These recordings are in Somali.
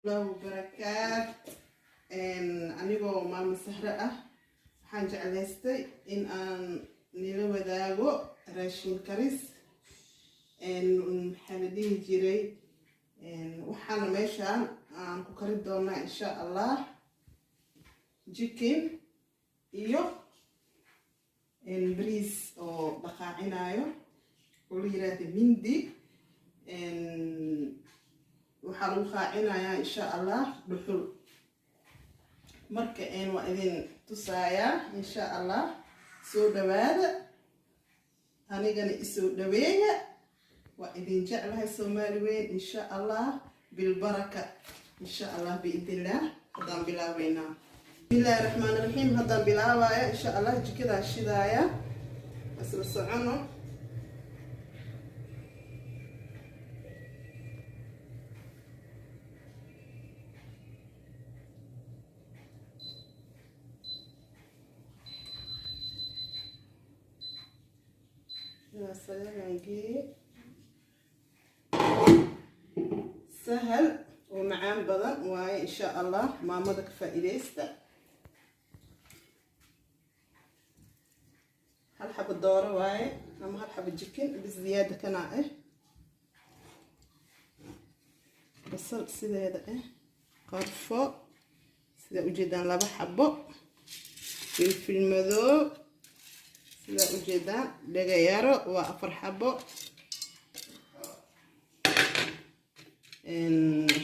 Barakaat. Anigoo Maamo Sahre ah, waxaan jeclaystay in aan nila wadaago raashin karis. Maxaa la dhihi jiray? Waxaana meeshaan aan ku kari doonaa, insha Allah, chicken iyo bariis oo dhaqaacinayo oo la yiraahda mindi. Waxaa lagu qaacinayaa, insha Allah, dhuxul. Marka waa idin tusayaa, insha Allah. Soo dhawaada, anigana isoo dhaweeya. Waa idin jeclahay, Soomaali weyn. Insha Allah, bilbaraka, insha Allah, biidnillaah. Haddaan bilaabeynaa. Bismillahi raxmaan raxiim. Haddaan bilaabaya, insha Allah. Jikadaa shidaaya, isla socono. Sagalan geeye, sahal oo macaan badan waaye, insha Allah. Maamada ka faa-iideysta. Hal xabo dooro waaye ama hal xabo chicken biziyaada kanaa ah, basal sideeda ah, qarfo sidaa ujeedaan, laba xabo filfil madoow sidaa ujeedaan, dhagayaro waa afar xabo,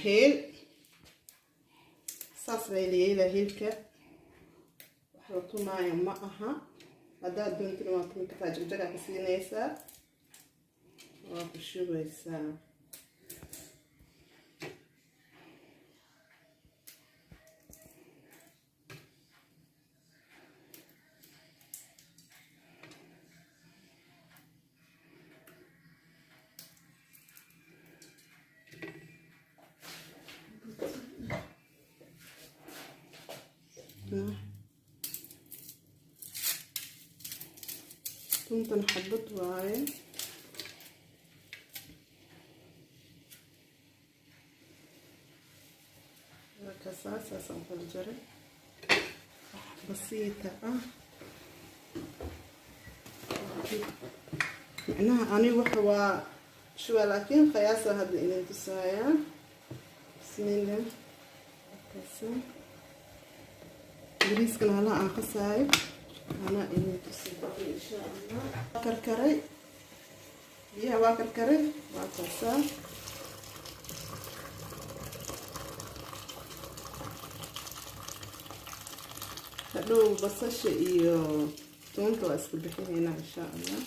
heel saas layla heelka. Wax la tumaayo ma aha. Haddaad doontana waa tumi kartaa, jagjagaa ka siinaysaa, waa ku shubaysaa. Tuntan xabad waaye. Marka saasaan kala jaray, wax basiita ah. Micnaha ani waxa waa shuba, laakiin qiyaasa hadda idin tusaaya. Bismillah. Kasa bariiskana hala aan qasaayo, anaa idin tusi, insha Allah. Karkaray biyaha, waa karkaray, waa kaasaa. Hadhow basasha iyo tuunta waa iska bixinaynaa, insha Allah.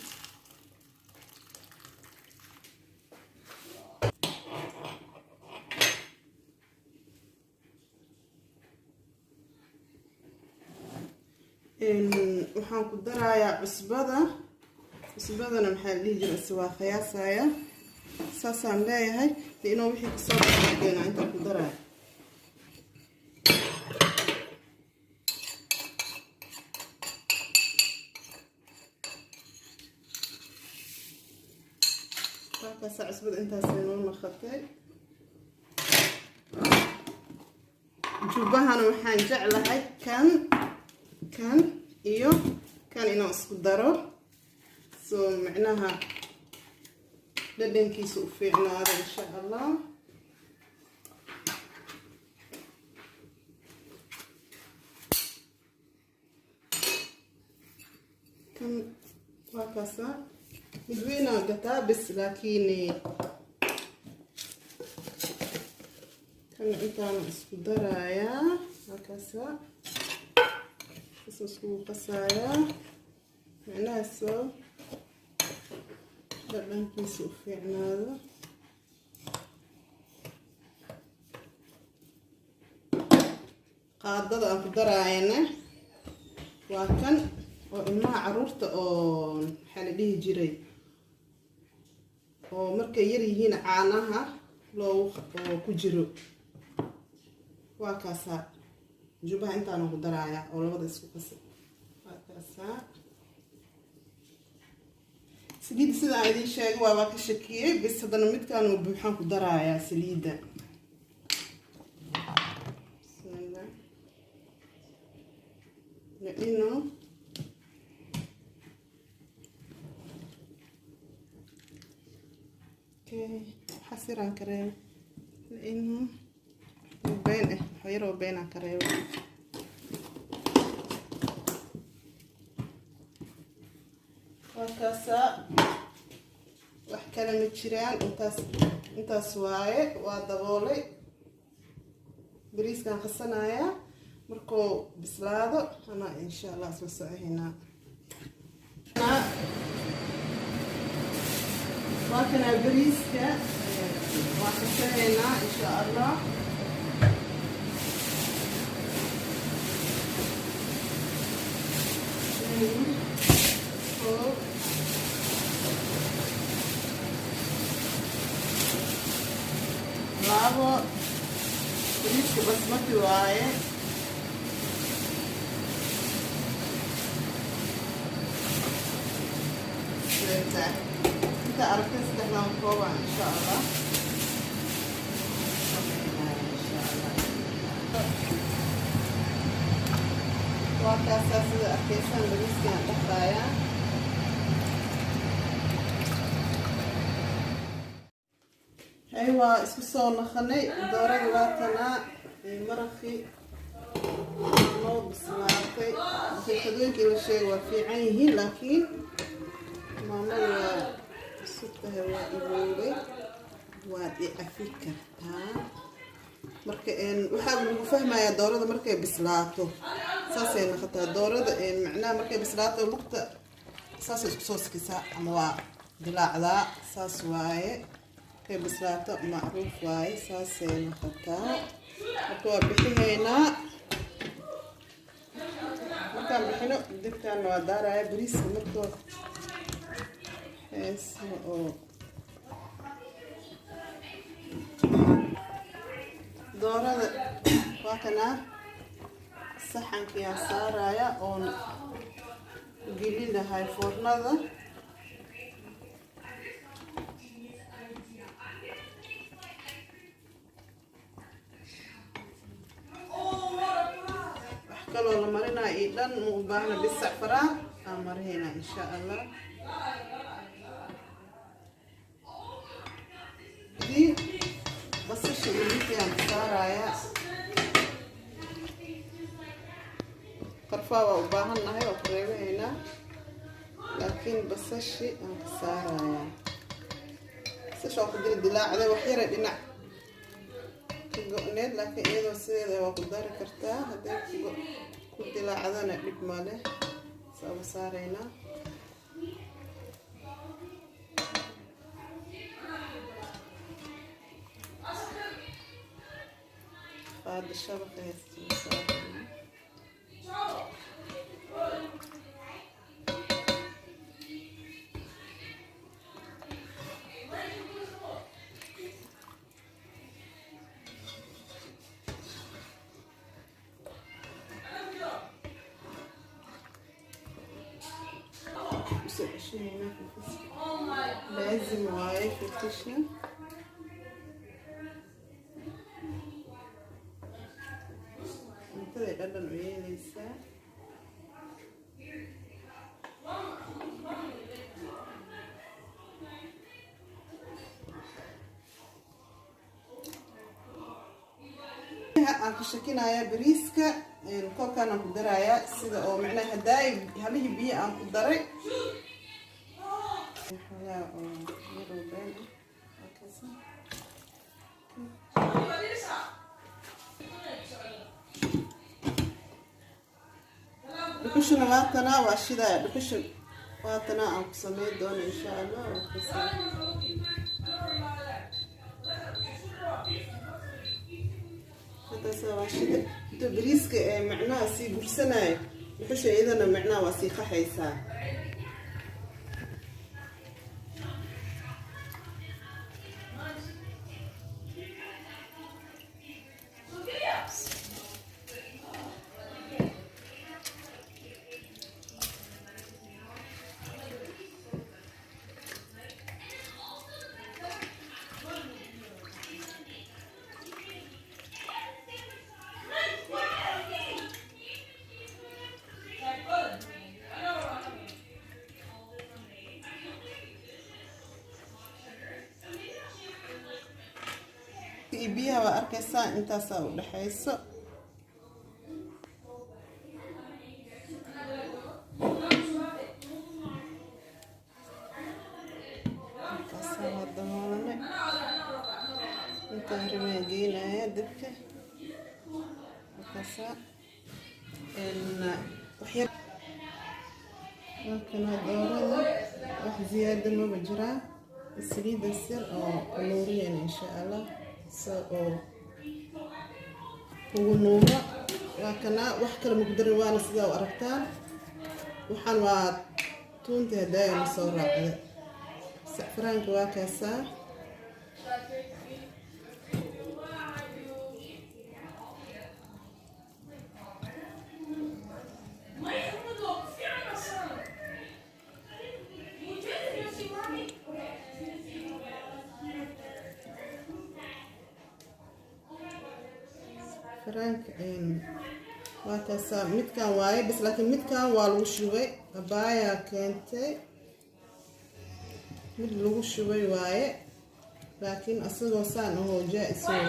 Waxaan ku darayaa cusbada. Cusbadana, maxaa la dhihi jira, is waa qiyaasaya, saasaan leeyahay liinoo wixii kasoo baxkeena intaan ku daraya. Markaasa cusbada intaasay noo naqatay. Jubbahana waxaan jeclahay kan, kan iyo kan inaan isku daro, soo micnaha dhadhankiisa u fiicnaado, insha Allah. Kan waa kaasa, mid weynaa gataa bes, laakiin kan intaana isku darayaa. Waa kaasa, kasoo iskugu qasayaa, micnaha soo dhadhankiisa u fiicnaado. Qaadada aan ku daraayana waa kan oo ilmaha caruurta oo, maxaa la dhihi jiray, oo markay yar yihiin caanaha loogu oo ku jiro. Waa kaasaa jubaha intaana ku daraaya oo labada isku qasa. Waa kaasaa saliidda. Sida aan idiin sheegay, waa ka shakiyey bis. Haddana midkaan oo buuxaan ku daraayaa saliidda. Laino okay, xasiraan ka reebay laino been waxyaroo beenaan ka reebay. Waa wax kale ma jiraan, intaas waaye. Waa daboolay, bariiskaan qasanayaa. Markuu bislaado anaa insha Allah isla socohaynaa. Waa kanaa bariiska, waa qasanaynaa insha Allah. Kow, labo, bariiska basmati waaye. Inta aragtay saddexdan kooba insha Allah sameynaya insha Allah. Waa kaasaa, sida arkaysaan bariiskaan dhaqaayaa. Hay, waa isku soo naqanay. Doorada waa tanaa, maraqii noo bislaatay. Daqiiqadooyinkii la sheegay waa fiican yihiin, laakiin maamada waa cusub tahay, waa iloobay, waad i cafi kartaa. Marka waxaa lagu fahmayaa doorada markay bislaato saasay noqotaa doorada. Macnaha markay bislaato lugta saasay isku soo sikisaa ama waa dilaacdaa, saas waaye. Markay bislaato macruuf waaye, saasay noqotaa. Marka waa bixihaynaa. Markaan bixino dibkaana waa daaraya bariiska. Markoo heesma oo doorada waa kanaa, saxankiyaa saaraya oon gelin lahay foornada. Wax kaloo la marinaya io dhan ma u baahna, bis sacfaraan aan marihaynaa insha Allah. Hadii basasha iyo liintii aan saaraya, qarfaa waa u baahan nahay, waa ku reebahaynaa, laakiin basashi aan ka saarayaa. Basasha waa ku dil dilaacday, wax yara dhinac ka go-need, laakiin iyadoo sideeda waa ku dari kartaa. Hadday ku dilaacdana dhib male, saa uga saaraynaa. Qaada shabaqa heesta saaraynaa. Usoo ceshanaynaa filfiska, laazim waaye filfisha. Cuntaday dhadhan u yeeleysaa. Aan ka shakinayaa bariiska, koobkaan aan ku darayaa sida oo macnaha hadaay halihii biyo aan ku daray xoogaa oo yaroo been ah. Waa kaasa. Dhuxushana waatanaa, waa shidaaya dhuxusha, waatanaa aan ku sameyn doono insha Allah. Waa kaasa. Haddaasa waa shida intuu bariiska ee macnaha sii gursanayo, dhuxusha iyadana macnaha waa sii qaxaysaa. Iyo biyaha waa arkaysaa, intaasaa u dhexayso. Markaasaa waa daboolane. Intaan rabaan geynaya dabka. Markaasaa waxyar halkana doorada wax ziyaada maba jiraa, saliidaas yar oo nuuriyeen insha Allah sa oo ugu nuuro. Waa kana, wax kale maku darin, waana sidaa u aragtaan. Waxaan waa tuunta hadaaya na soo raacday, sacfaraanka waa kaasaa. Faraanka waa kaasaa, midkan waaye bas, laakiin midkan waa lagu shubay, abaayaa keentay, mid lagu shubay waaye, laakiin asagoo saan ahoo jaa-isoo.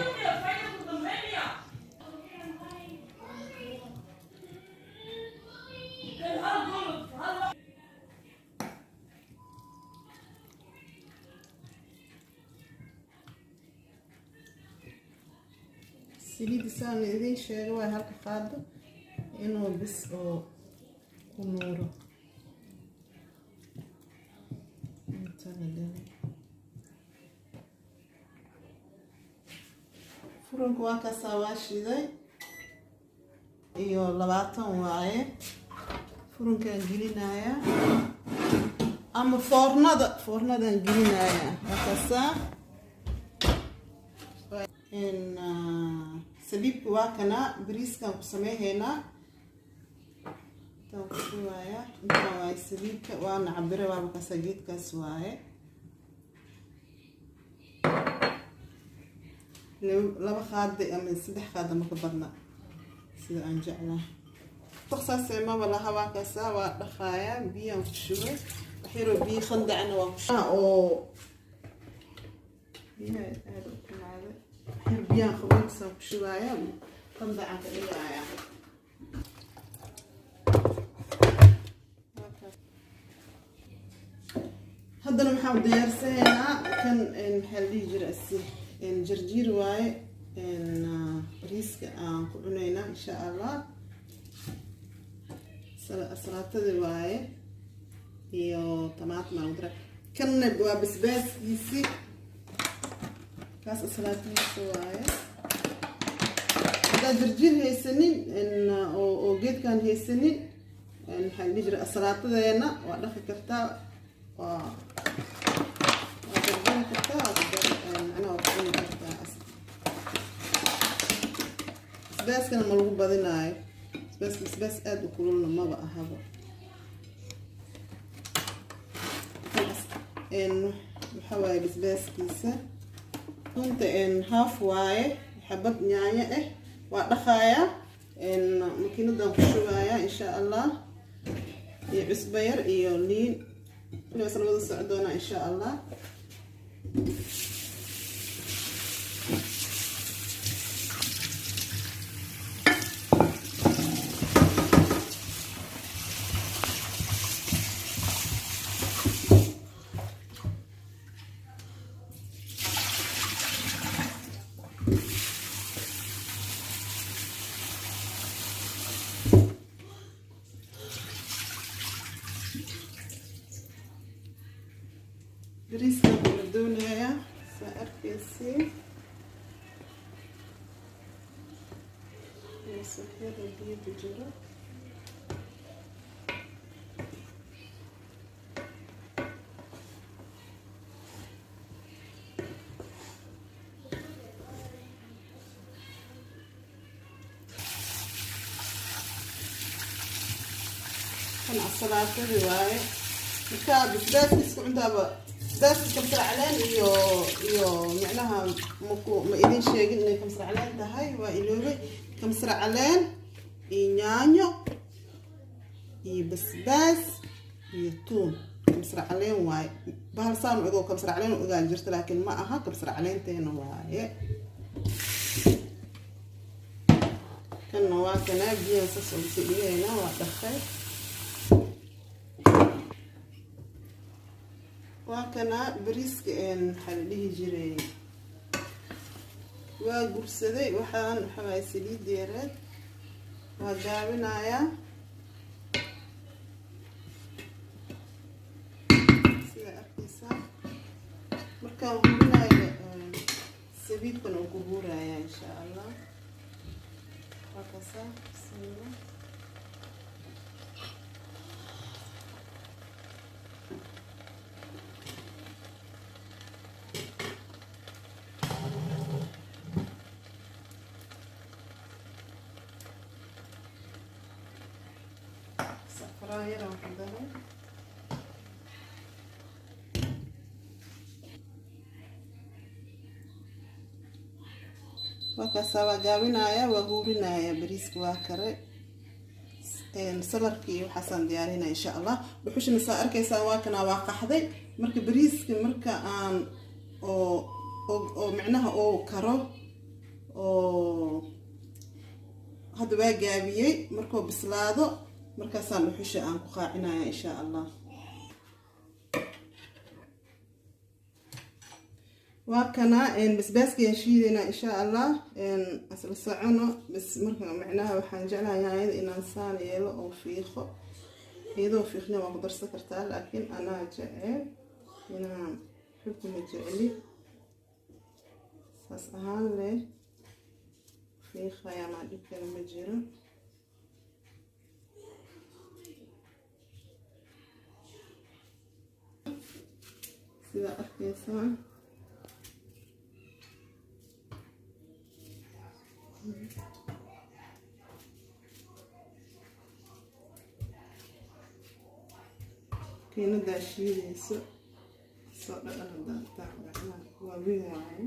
Saliidda saan idiin sheega waay, halka qaado inuu bis oo ku nuuro intana. Furanka waa kaasaa, waa shiday iyo 20 waaye. Furunkaan gelinayaa ama foornada, foornadaan gelinayaa, waa kaasaa. Sabiibka waa kana, bariiskaan ku sameyhaynaa, intaan ku shubayaa. Intaan waaye sabiibka, waana cabire, waaba kaasaa, geedkaas waaye. Laba qaada ama saddex qaada maka badna, sida aan jeclaa. Saase maba laha, waa kaasaa, waa dhaqaayaa, biyaan ku shubay, waxyaroo biyo khandacna waa ku oo biyaha aada u kulaaday. Waxyar biyaan qaboobsaan ku shubaaya, khandacaan ka dhigaaya. Haddana waxaan diyaarsanaynaa kan, maxaa la dhihi jira asi, jarjiir waaye, bariiska aan ku cunaynaa insha Allah. Salaatadii waaye iyo tamaatma lagu dara. Kanna waa basbaaskiisi, kaas salaatadiisa waaye. Haddaad jarjiir haysanin oo geedkan haysanin, maxaa la dhihi jira, salaatadeena waa dhaqi kartaa, waa jarjari kartaa, macnaha waa ku cuni kartaa. Basbaaskana ma lagu badinaayo, basbaaska basbaas aada u kululna maba ahaba. Waxaa waaye basbaaskiisa runta half waaye, xabad yaanyo ah waa dhaqayaa, makiinadan ku shubayaa insha Allah, iyo cusbo yar iyo liin isla wada soco doonaa insha Allah. Bariiskan la doonayaa, saa arkaysiin, saxyada biyo ku jiro. Kan asalaatadii waaye. Marka basbaaskiisa cuntaaba, basbaaska kabsar caleen iyo micnaha maku ma idin sheegin inay kabsar caleen tahay, waa iloobay. Kabsar caleen iyo yaanyo iyo basbaas iyo tuun, kabsar caleen waaye. Bahal saan u egoo kabsar caleen u egaa jirta, laakiin ma aha, kabsar caleenteena waaye. Kanna waa kanaa, biyaha saas ugu sii dhigaynaa, waa dhaqay. Waa kanaa bariiska, maxaa la dhihi jiray, waa gursaday. Waxaan waxawaay saliid yareed, waa gaabinayaa sida arkeysaa. Markaan hurinayo sabiibkan uu ku huurayaa, insha Allah. Waa kasaa, bismillah. Safraan yaraan ku daray. Waa kaasaa, waa gaabinaya, waa huurinaya. Bariiska waa kare, saladkii iyo waxaasaan diyaarinaya, insha Allah. Dhuxushana saa arkaysaan, waa kanaa, waa qaxday. Marka bariiska marka aan oo micnaha oo karo oo hadda waa gaabiyey, markuu bislaado markaasaan dhuxusha aan ku qaacinaya, insha Allah. Waa kana basbaaskayaan shiidaynaa, insha Allah, asla socono. Bas marka macnaha waxaan jeclahay yaanyada inaan saan yeelo oo fiiqo. Iyadoo fiiqna waa ku darsan kartaa, laakiin anaa jecel inaan xukuma jecli saas ahaan leh fiiqaya, maa dhib kale ma jiro. Sida arkaysaan, makiinadaa shiidayso soo dhadhan hadaa waa weyn waaye.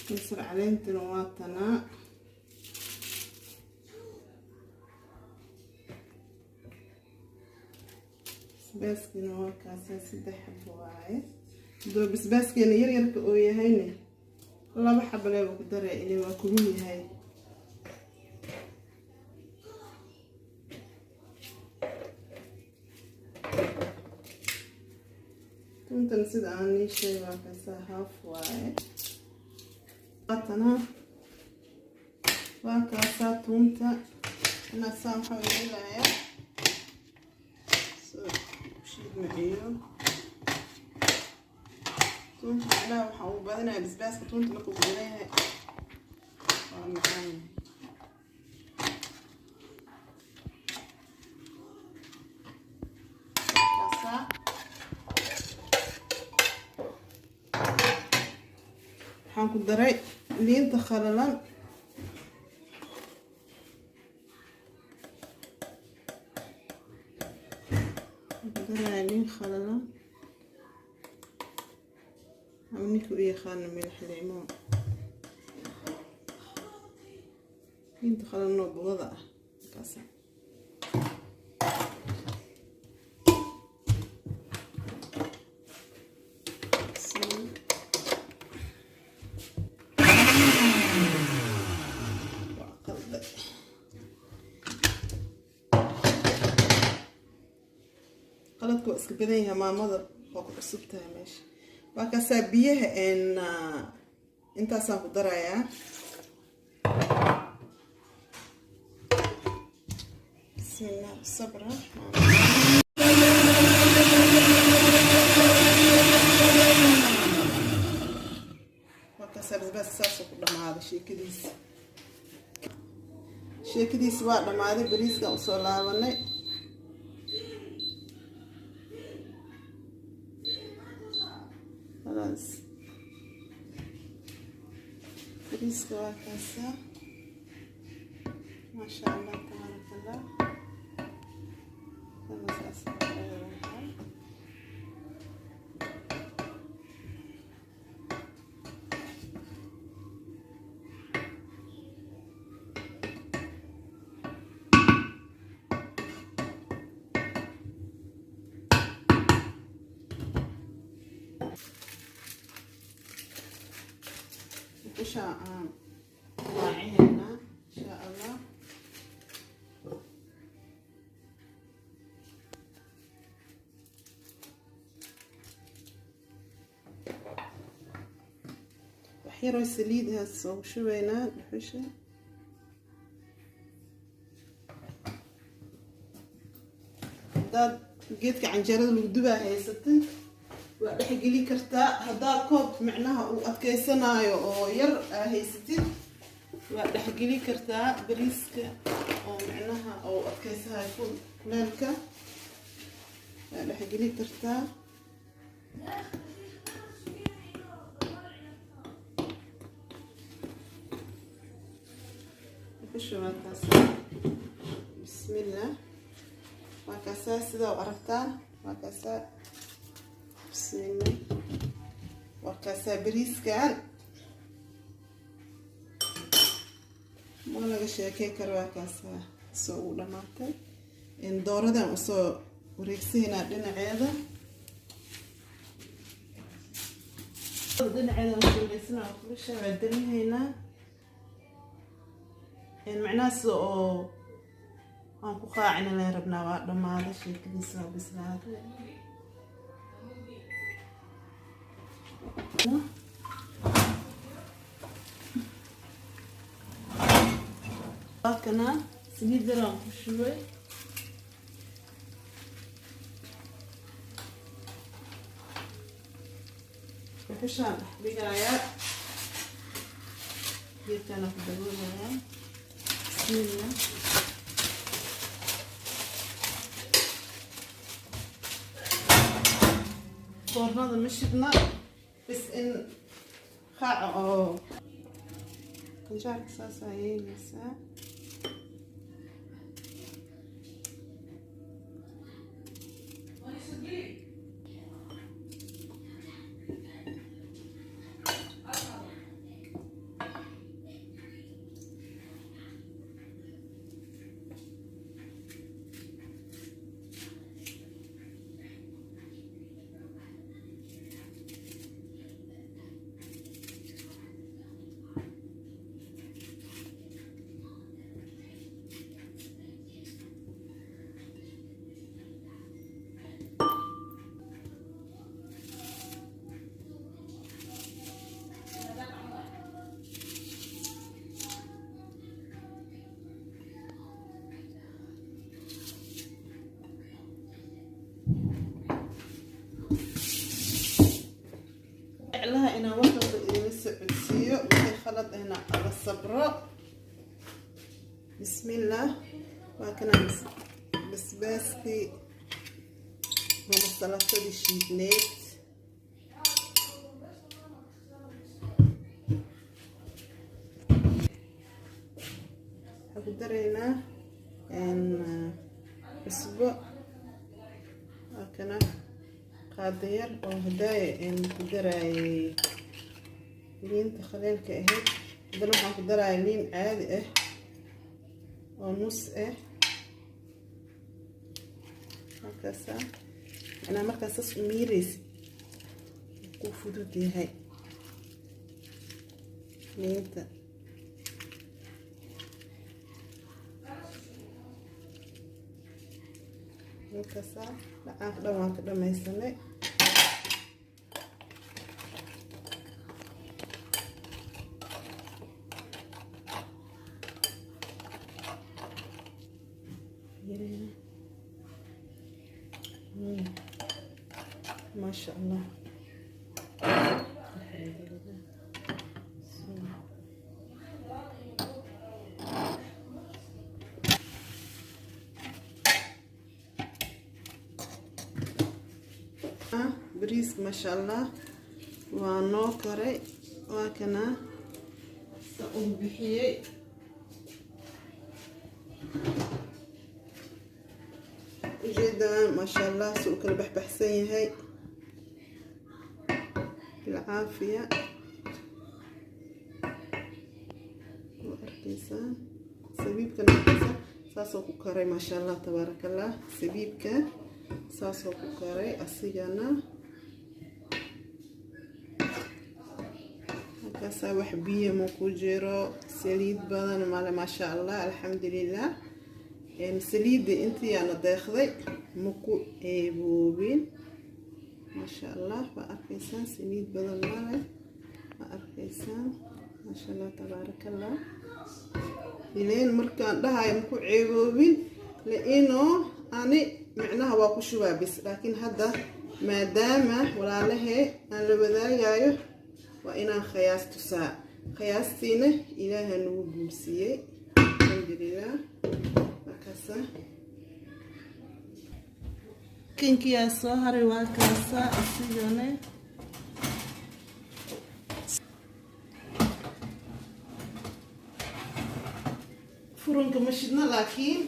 Kabsar caleentana waa tanaa. Basbaaskina waa kaasaa, saddex xabo waaye. Haduu basbaaskeena yaryarka oo yahayne, laba xabo leeba ku daraya, ilaa waa kulul yahay. Tuntan sida aan nii sheegay, waa kaasaa, half waaye. Waatana, waa kaasaa tuunta. Inaasaa waxaa yeelayaa soo shiid maciyo tuunta. Macnaha waxaa uu badanaya basbaaska tuunta markuu ku badan yahay, waa macaan yahay. Kaasaa waxaan ku daray liinta khalalan. Ku daraya liin khalalan ama ninka u yaqaano milix liimoon, liinta khalalan oo budada ah kaasa. Waa qalday. Qaladka waa iska badan yahay, maamada waa ku cusub tahay meesha. Waa kaasaa, biyaha intaasaan ku darayaa. Bismillah, sabra. Waa kaasaa, basbaaska saasoo ku dhamaaday sheekadiisa. Sheekadiisa waa dhammaaday. Bariiskan usoo laabanay. Khalaas, bariiska waa kaasaa, maasha Allah, tabaaraka Allah. Kana saas leedahay. Dhuxusha aan raacihaynaa, insha Allah. Wax yaroo saliid ah soo shubaynaa dhuxusha. Haddaad geedka canjeerada lagu dubaa haysatid, waa dhexgeli kartaa. Haddaad koob micnaha uu adkeysanaayo oo yar aa haysatid, waa dhexgeli kartaa bariiska oo micnaha uu adkeysanayo kuleelka, waa dhexgeli kartaa. Dhuxusha waa kaasa. Bismillah, waa kaasaa. Sidaa u aragtaan, waa kaasaa. Bismillah, waa kaasaa. Bariiskan ma laga sheekey karo. Waa kaasaa, soo uu dhamaatay. Dooradan usoo wareegsaynaa dhinaceeda. Dhinaceeda usoo wareegsanaa, waa kulusha, waa damihaynaa macnahaas oo aan ku qaacina leen rabnaa. Waa dhammaaday sheekadiisa, waa bislaaday. Waa kana, saliid yar aan ku shubay. Dhuxushaan dhex dhigayaa, geedkaana ku daboolayaa. Bismillah. Foornada ma shidna, bis in qaaca oo qajaarka saasaa yeeleysaa. Jeclaha inaan wax walba idinla socodsiiyo, wixii khalad ahna ala sabro. Bismillah, waa kana basbaaskii ama salatadii shiidneyd. Waxaan ku daraynaa cusbo. Waa kana, qaado yar oo hadaaya ku daraayay liinta khaleelka ahayd. Haddana waxaan ku daraaya liin caadi ah oo nus ah. Markaasa macnaa markaas sas u miireysid, ku fudud yahay liinta. Markaasa dhacaanka dhan waan ka dhamaysanay. Maasha Allah, alxamdulilah. Bariiska, maasha Allah, waa noo karay. Waa kana sa uu bixiyey. Ujeedaan, maasha Allah, si uu kala baxbaxsan yahay. Bilcaafiya, waa arkeysaa. Sabiibkana markaasa saasoo ku karay, maasha Allah, tabaaraka Allah. Sabiibka saasoo ku karay asigana. Kaasaa wax biyo ma ku jiro, saliid badan male, maasha Allah, alxamdulilah. Saliidda intii aana deeqday ma ku ceeboobin, maasha Allah. Waa arkaysaan, saliid badan male, waa arkaysaan, maasha Allah, tabaaraka Allah. Ileen markaan dhahayo maku ceeboobin, laino ani micnaha waa ku shubaa bis, laakiin hadda maadaama walaalahee aan la wadaagayo, waa inaan khayaas tusaa. Khayaastiina Ilaaha nagu guulsiiyey, alxamdulilah. Markaasa kinkiyaa soo haray, waa kaasa isigane. Furunka ma shidna, laakiin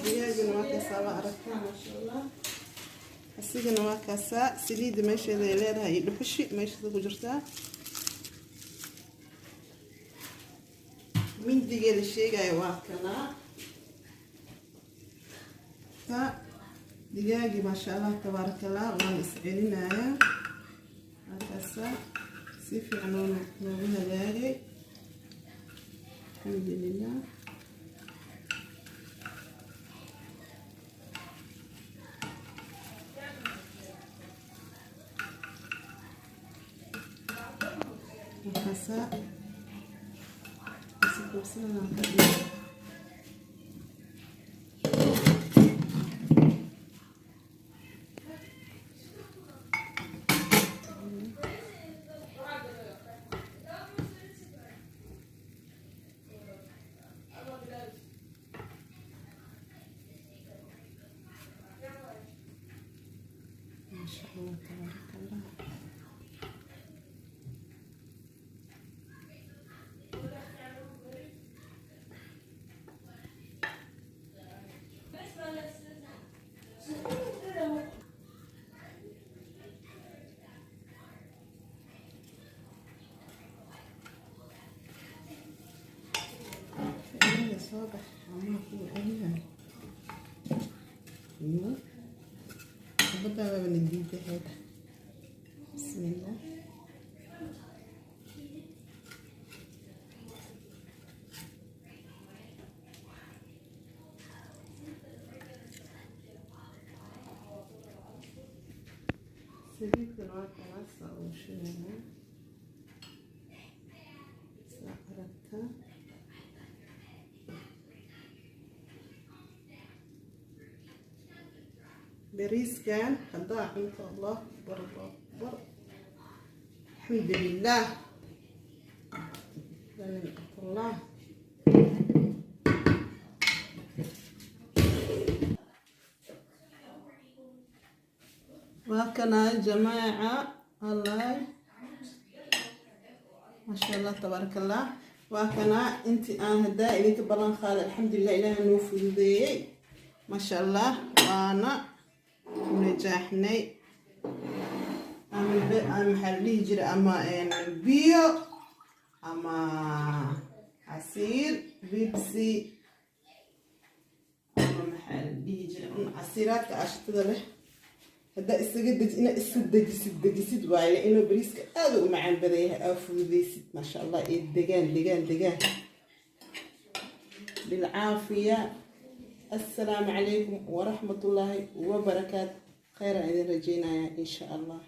digaagana waa kaasaa, waa aragtaa, maasha Allah. Asigana waa kaasaa, saliidda meesheeda ay leedahay iyo dhuxushi meesheeda ku jirtaa. Mindiga la sheegayo waa kanaa. Digaagii, maasha Allah, tabaaraka Allah, waan iscelinayaa. Markaasa si fiican noogu hagaagay, alxamdulilah. Markaasa si kuubsanaan ka dhigo. Maasha Allah, tabaaraka Allah. Soo bax amaha kuwa celinayo iyo xabadaa waaba na diidaheeda. Bismillah. Saliidkan waa kanaasa uu shidaynaa, saa aragtaa. Bariiskan haddaa cunto, Allah akbar, Allah akbar, alxamdulilah, Allah. Waa kanaa, jamaaca Allah, maasha Allah, tabaaraka Allah. Waa kanaa intii aan haddaa idinka ballan qaaday, alxamdulilah, Ilaaha noo fududeeyey, maasha Allah, waana najaaxnay. Ama maxaa la dhihi jira, ama biyo ama casiir Pepsi ama maxaa la dhihi jira, un casiiraadka ashitada leh haddaa isaga deji, ina isu dejisid dejisid waaye, inuu bariiska aada u macaan badan yahay, aa fududeysid, maasha Allah, ee degaan degaan degaan. Bilcaafiya. Assalaamu calaykum waraxmatullaahi wabarakaatu. Khayran idin rajeynaya, insha Allah.